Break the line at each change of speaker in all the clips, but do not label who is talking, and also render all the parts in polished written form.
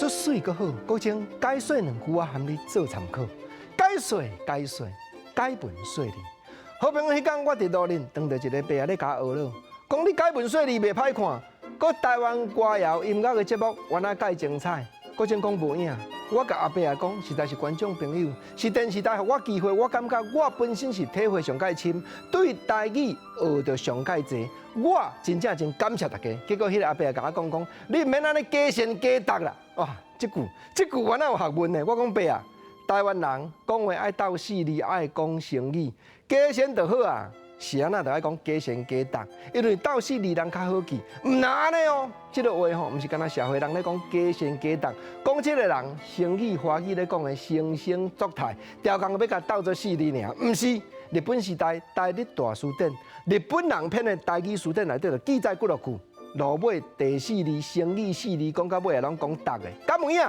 說媠閣好，國情解說兩句我含你做參考。解說解說，解文說字。好朋友彼工我佇路頂碰著一个伯仔咧共我學囉，講你解文說字袂歹看，閣台灣歌謠音樂的節目原來蓋精彩。國情講無影，我共阿伯仔講，實在是觀眾朋友，是電視台予我機會，我感覺我本身是體會上蓋深，對台語學著上蓋濟，我真正真感謝大家。結果彼个阿伯仔共我講講，你毋免按呢假善假達啦。哇，這句這句原來有學問的。我講伯仔，台灣人講話愛鬥四字，愛講成語，假善就好啊。是按怎就愛講假善假達，因為鬥四字人較好記。毋若按呢哦，這个話吼，毋是干焦社會人咧講假善假達，講這个人成語華語咧講的惺惺作態，刁工欲共鬥做四字爾，毋是。日本時代台日大辭典，日本人編的台語辭典內底就記載幾落句，落尾第四字成語四字講到尾也攏講達的，敢有影？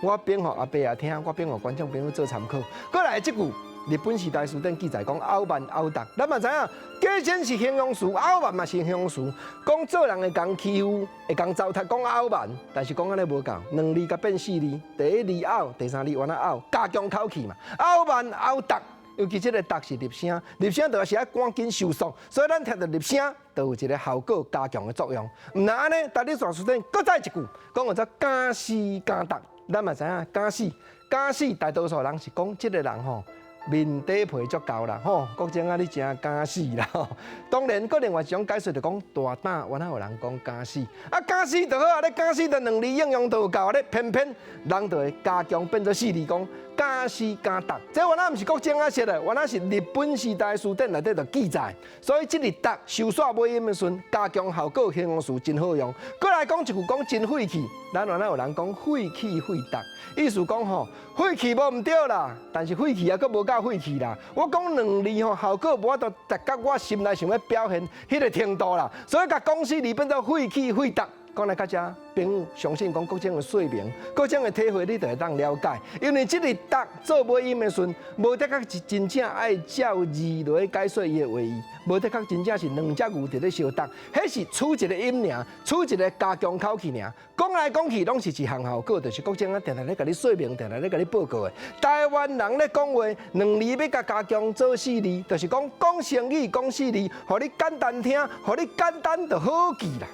我編予阿伯仔聽，我編予觀眾朋友做參考。閣來這句。日本時代辭典記載講傲慢敖達，咱嘛知影，假善是形容詞，傲慢嘛是形容詞。講做人會共欺負，會共糟蹋，講傲慢，但是講按呢無夠，兩字共變四字，第一字傲，第三字原來敖，加強口氣嘛。傲慢敖達，尤其這个達是入聲，入聲就是愛趕緊收束，所以咱聽著入聲，就有一个效果加強的作用。毋若按呢，台日大辭典閣再一句，講叫做敢死敢達，咱嘛知影敢死敢死，大多數人是講這个人吼，面底皮足厚啦，吼，國情啊，你誠敢死啦！吼，當然，閣另外一種解說就講大膽，原來有人講敢死，啊，敢死就好啊，你敢死就兩字應用就有夠，你偏偏人就會加強變做四字講敢死敢達。這原來毋是國情啊說的，原來是日本時代辭典內底就記載，所以這个達收煞尾音的時陣，加強效果形容詞真好用。閣來講一句講真晦氣，咱原來有人講晦氣晦達，意思講吼晦氣無毋對啦，但是晦氣也閣無夠晦氣啦。我講兩字吼，效果無法度達到我心內想欲表現彼个程度啦，所以共講四字變做晦氣晦達。講來到遮，朋友相信講各種的說明、各種的體會，你就會當了解。因為這个達做尾音的時陣，無的確是真正愛照字來解說伊的話意，無的確真正是兩隻牛佇咧相觸，彼是取一个音爾，取一个加強口氣爾。講來講去，攏是一項效果，就是國情啊，定定咧共你說明，定定咧共你報告的。台灣人咧講話，兩字欲共加強做四字，就是講講成語講四字，予你簡單聽，予你簡單就好記啦。